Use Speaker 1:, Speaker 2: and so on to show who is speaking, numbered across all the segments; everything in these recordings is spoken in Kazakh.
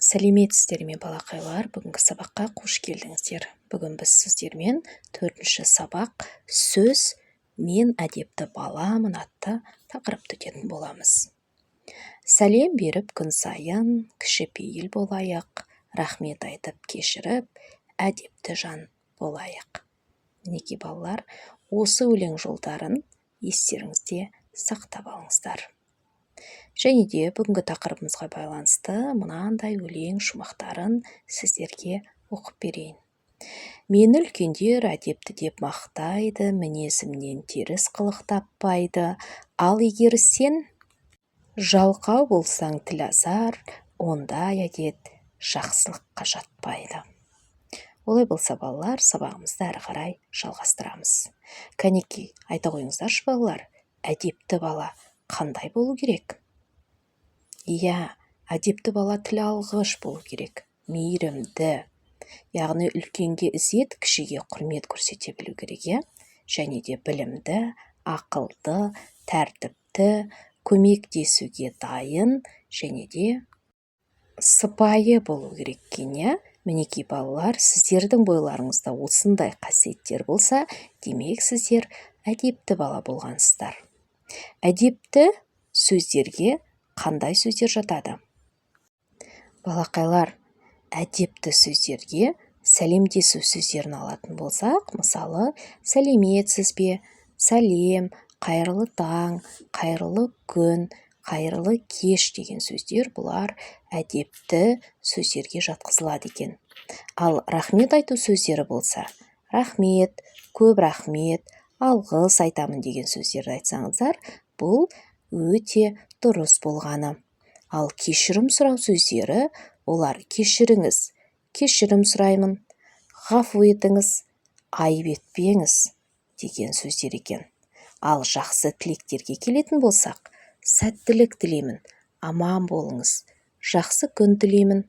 Speaker 1: Сәлеметсіздер ме, балақайлар! Бүгінгі сабаққа қош келдіңіздер. Бүгін біз сіздермен төртінші сабақ «Сөз мен әдепті баламын» атты тақырыпты өтетін боламыз. Сәлем беріп күн сайын, кішіпейіл болайық, рахмет айтып, кешіріп, әдепті жан болайық. Мінекей, балалар, осы өлең жолдарын естеріңізде сақтап алыңыздар. Және де бүгінгі тақырыбымызға байланысты мынандай өлең шумақтарын сіздерге оқып берейін. Мені үлкендер әдепті деп мақтайды, мінезімнен теріс қылық таппайды. Ал егер сен жалқау болсаң, тіл азар, ондай әдет жақсылыққа жатпайды. Олай болса, балалар, сабағымызды әрі қарай жалғастырамыз. Кәнекей, айта қойыңыздаршы, балалар, әдепті бала қандай болу керек? Иә, әдепті бала тіл алғыш болу керек, мейірімді, яғни үлкенге ізет, кішіге құрмет көрсете білу керек, иә. Және де білімді, ақылды, тәртіпті, көмектесуге дайын және де сыпайы болу керек екен, иә. Мінекей, балалар, сіздердің бойларыңызда осындай қасиеттер болса, демек, сіздер әдепті бала болғансыздар. Әдепті сөздерге қандай сөздер жатады, балақайлар? Әдепті сөздерге сәлемдесу сөздерін алатын болсақ, мысалы, сәлеметсіз бе, сәлем, қайырлы таң, қайырлы күн, қайырлы кеш деген сөздер, бұлар әдепті сөздерге жатқызылады екен. Ал рахмет айту сөздері болса, рахмет, көп рахмет, алғыс айтамын деген сөздерді айтсаңыздар, бұл өте дұрыс болғаны. Ал кешірім сұрау сөздері, олар кешіріңіз, кешірім сұраймын, ғафу етіңіз, айып етпеңіз деген сөздер екен. Ал жақсы тілектерге келетін болсақ, сәттілік тілеймін, аман болыңыз, жақсы күн тілеймін,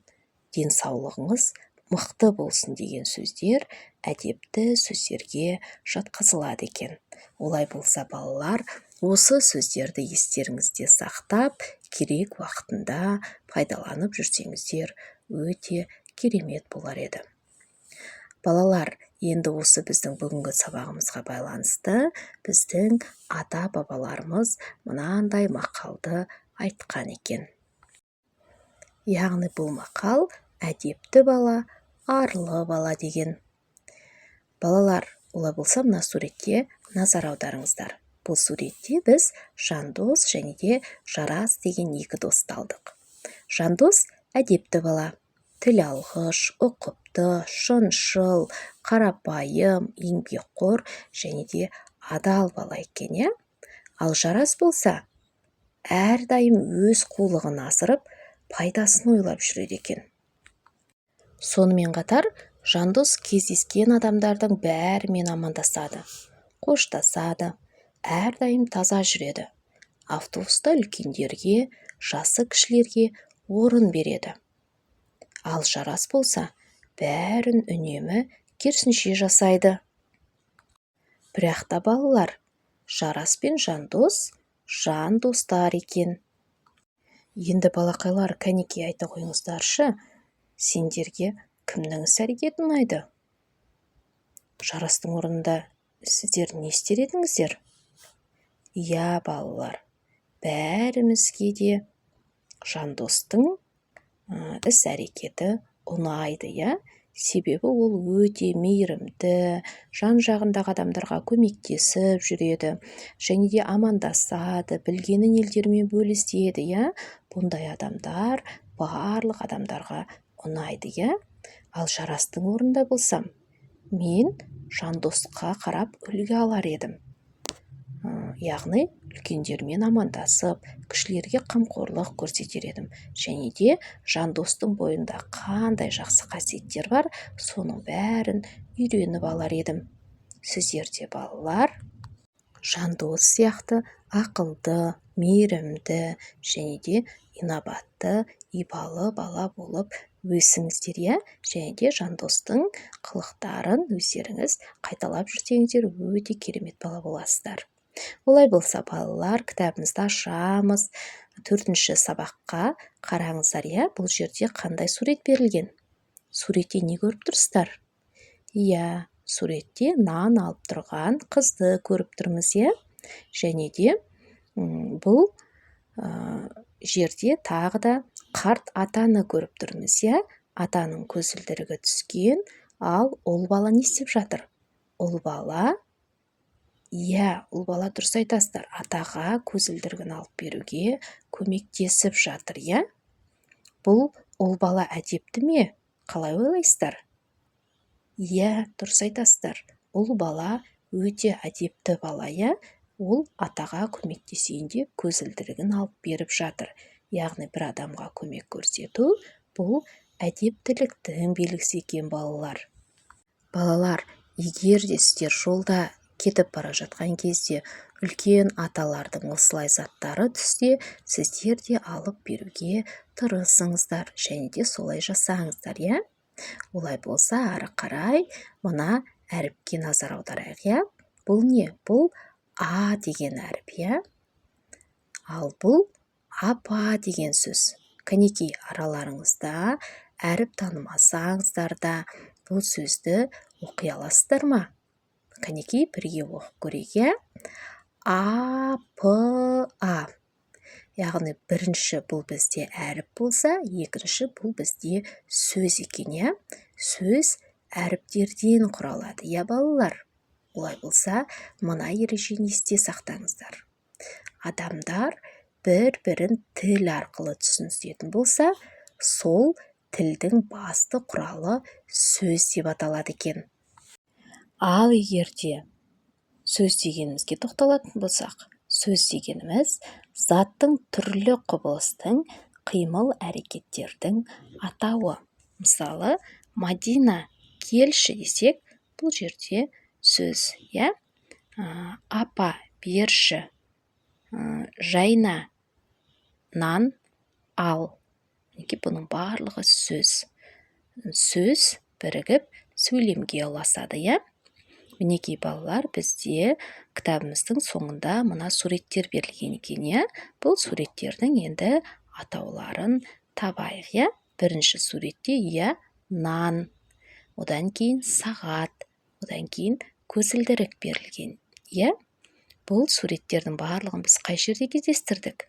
Speaker 1: денсаулығыңыз мықты болсын деген сөздер әдепті сөздерге жатқызылады екен. Олай болса, балалар, осы сөздерді естеріңізде сақтап, керек уақытында пайдаланып жүрсеңіздер, өте керемет болар еді. Балалар, енді осы біздің бүгінгі сабағымызға байланысты біздің ата бабаларымыз мынандай мақалды айтқан екен. Яғни бұл мақал «Әдепті бала – арлы бала» деген. Балалар, олай болса, мына суретке назар аударыңыздар. Бұл суретте біз Жандос және де Жарас деген екі досты алдық. Жандос – әдепті бала, тіл алғыш, ұқыпты, шыншыл, қарапайым, еңбекқор және де адал бала екен, иә. Ал Жарас болса, әрдайым өз қулығын асырып, пайдасын ойлап жүреді екен. Сонымен қатар Жандос кездескен адамдардың бәрімен амандасады, қоштасады, әрдайым таза жүреді, автобуста үлкендерге, жасы кішілерге орын береді. Ал Жарас болса, бәрін үнемі керісінше жасайды. Бірақ та, балалар, Жарас пен Жандос жан достар екен. Енді, балақайлар, кәнекей, айта қойыңыздаршы, сендерге кімнің іс-әрекеті ұнайды? Жарастың орнында сіздер не істер едіңіздер? Иә, балалар, бәрімізге де Жандостың іс-әрекеті ұнайды, иә. Себебі ол өте мейірімді, жан-жағындағы адамдарға көмектесіп жүреді және де амандасады, білгенін елдермен бөліседі, иә. Бұндай адамдар барлық адамдарға ұнайды, иә. Ал Жарастың орнында болсам, мен Жандосқа қарап үлгі алар едім, яғни үлкендермен амандасып, кішілерге қамқорлық көрсетер едім және де Жандостың бойында қандай жақсы қасиеттер бар, соның бәрін үйреніп алар едім. Сіздер де, балалар, Жандос сияқты ақылды, мейірімді және де инабатты, ибалы бала болып өсіңіздер, иә. Және де Жандостың қылықтарын өздеріңіз қайталап жүрсеңіздер, өте керемет бала боласыздар. Олай болса, балалар, кітабымызды ашамыз. Төртінші сабаққа қараңыздар, иә. Бұл жерде қандай сурет берілген? Суретте не көріп тұрсыздар? Иә, суретте нан алып тұрған қызды көріп тұрмыз, иә. Және де бұл жерде тағы да қарт атаны көріп тұрмыз, иә. Атаның көзілдірігі түскен. Ал ұл бала не істеп жатыр? Ұл бала, иә, ұл бала, дұрыс айтасыздар, атаға көзілдірігін алып беруге көмектесіп жатыр, иә. Бұл ұл бала әдепті ме, қалай ойлайсыздар? Иә, дұрыс айтасыздар, ұл бала өте әдепті бала, иә. Ол атаға көмектесейін деп көзілдірігін алып беріп жатыр. Яғни бір адамға көмек көрсету – бұл әдептіліктің белгісі екен, балалар. Балалар, егер де сіздер жолда кетіп бара жатқан кезде үлкен аталардың осылай заттары түссе, сіздер де алып беруге тырысыңыздар және де солай жасаңыздар, иә. Олай болса, ары қарай мына әріпке назар аударайық, иә. Бұл не? Бұл А деген әріп, иә. Ал бұл апа деген сөз. Кәнекей, араларыңызда әріп танымасаңыздар да, бұл сөзді оқи аласыздар ма? Кәнекей, бірге оқып көрейік, иә. А, П, А. Яғни бірінші бұл бізде әріп болса, екінші бұл бізде сөз екен, иә. Сөз әріптерден құралады, иә, балалар. Олай болса, мына ережені есте сақтаңыздар: адамдар бір бірін тіл арқылы түсінісетін болса, сол тілдің басты құралы сөз деп аталады екен. Ал егер де сөз дегенімізге тоқталатын болсақ, сөз дегеніміз – заттың, түрлі құбылыстың, қимыл әрекеттердің атауы. Мысалы, «Мадина, келші» десек, бұл жерде сөз, иә. «Апа, берші», «Жайна, нан ал», мінекей, бұның барлығы сөз. Сөз бірігіп, сөйлемге ұласады, иә. Мінекей, балалар, бізде кітабымыздың соңында мына суреттер берілген екен, иә. Бұл суреттердің енді атауларын табайық, иә. Бірінші суретте, иә, нан, одан кейін сағат, одан кейін көзілдірік берілген, иә. Бұл суреттердің барлығын біз қай жерде кездестірдік?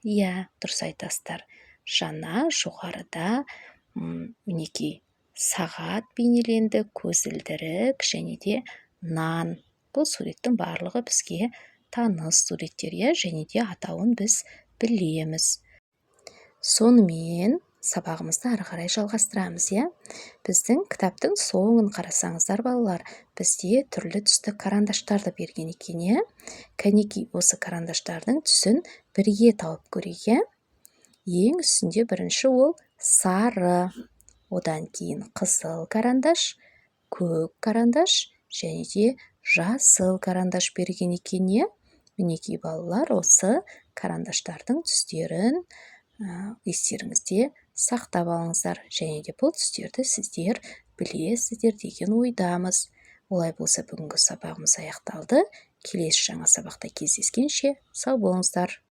Speaker 1: Иә, дұрыс айтасыздар, жаңа жоғарыда, мінекей, сағат бейнеленді, көзілдірік және де нан. Бұл суреттің барлығы бізге таныс суреттер, иә, және де атауын біз білеміз. Сонымен, сабағымызды ары қарай жалғастырамыз, иә. Біздің кітаптың соңын қарасаңыздар, балалар, бізде түрлі түсті карандаштарды берген екен, иә. Кәнекей, осы карандаштардың түсін бірге тауып көрейік, иә. Ең үстінде бірінші ол сары, одан кейін қызыл карандаш, көк карандаш және де жасыл карандаш берген екен, иә. Мінекей, балалар, осы карандаштардың түстерін естеріңізде сақтап алыңыздар және де бұл түстерді сіздер білесіздер деген ойдамыз. Олай болса, бүгінгі сабағымыз аяқталды. Келесі жаңа сабақта кездескенше, сау болыңыздар!